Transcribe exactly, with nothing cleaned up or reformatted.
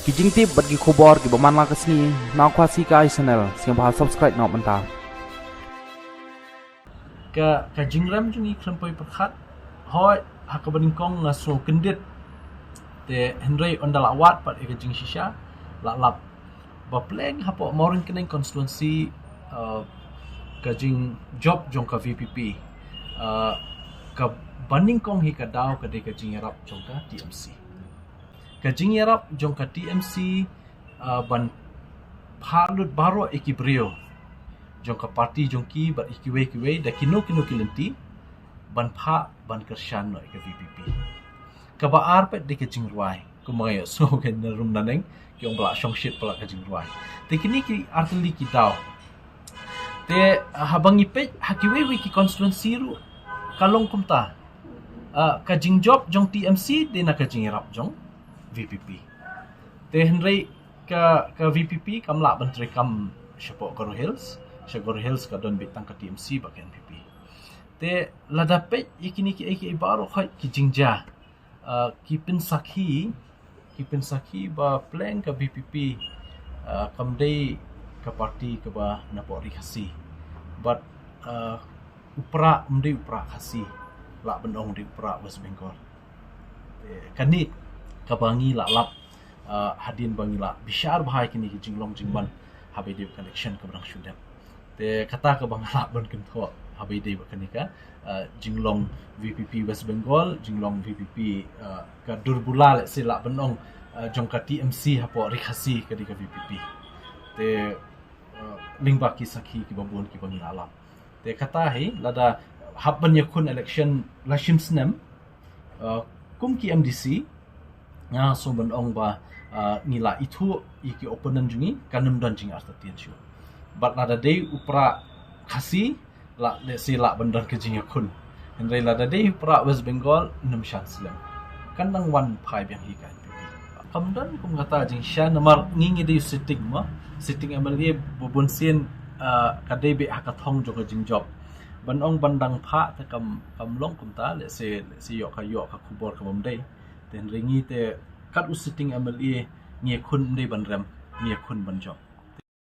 Ki jingtip bad ki khubor kiba man la ka sngi na Khasi Kai Channel, sngewbha subscribe noh mynta. Ka ka jingrem jong ngi khlem poi pyrkhat, hoi ha kaba nyngkong nga sngew kyndit. Te hynrei ynda la wad pat ïa ka jingshisha, la lap ba pleng hapoh Mawryngkneng constituency, uh, ka jingjop jong ka V P P, uh, kaba nyngkong hi ka daw ka dei ka jingïarap jong ka T M C. Ka jingïarap jong ka T M C, uh, ban phah lut baroh ïa ki briew jong ka party jong ki bad ïa kiwei kiwei da kino kino ki lynti ban phah ban kyrshan noh ïa ka V P P. Kaba ar pat dei ka jingrwai, kumba nga ïohsngew ka na rum naneng ki ong ba la shongshit palat ka jingrwai. Te kine ki artylli ki daw. Te, uh, haba ngi peit ha kiwei wei ki constituency ruh ka long kumta. Uh, ka jingjop jong T M C dei na ka jingïarap jong V P P. Te hynrei ka ka V P P kam lah ban treikam shapoh Garo Hills, sha Garo Hills ka don beit tang ka T M C bad ka N P P. Te lada peit ïa kine kiei kiei baroh khoit ki jingjia, uh, ki pynsakhi, ki pynsakhi ba pleng ka V P P, uh, kam dei ka party kaba napoh ri Khasi. Bad, uh, u Prah um dei u Prah Khasi, lah ban ong dei u Prah West Bengal. Eh, kane kaba ngi la lap, uh, hadien ba ngi la bishar bha ïa kine ki jinglong jingman haba ïadei bad ka election kaba dang shu dep. Te kata kaba nga lah ban kynthoh haba ïadei bad kane ka, uh, jinglong V P P West Bengal, jinglong V P P, uh, ka dur bula lehse lah ban ong, uh, jong ka T M C hapoh ri Khasi ka dei ka V P P. Te, uh, lyngba ki sakhi kiba bun kiba ngi la lap. Te kata hi lada hap ban ïakhun election la shim snem, uh, kum ki M D C, nga sngew ban ong ba, uh, ngi la ithuh ïa ki opponent jong ngi, kan ym don jingartatien shuh. Bad lada dei u Prah Khasi, la lehse lah ban don ka jingïakhun. Hynrei lada dei u Prah West Bengal, ym shan slem. Kan nang wan phai biang hi ka N P P. Kam don kum kata jingshisha namar ngi ngi dei u sitting mo. Sitting M L A ba bun sien, uh, ka dei beit ha ka thong jong ka jingjop. Ban ong ban dang phah te kam kam long kumta, lehse lehse ïoh ka ïoh ka khubor ka bym dei. Te hynrei ngi te kat u sitting M L A ngi ïakhun ym dei ban rem, ngi ïakhun ban jop.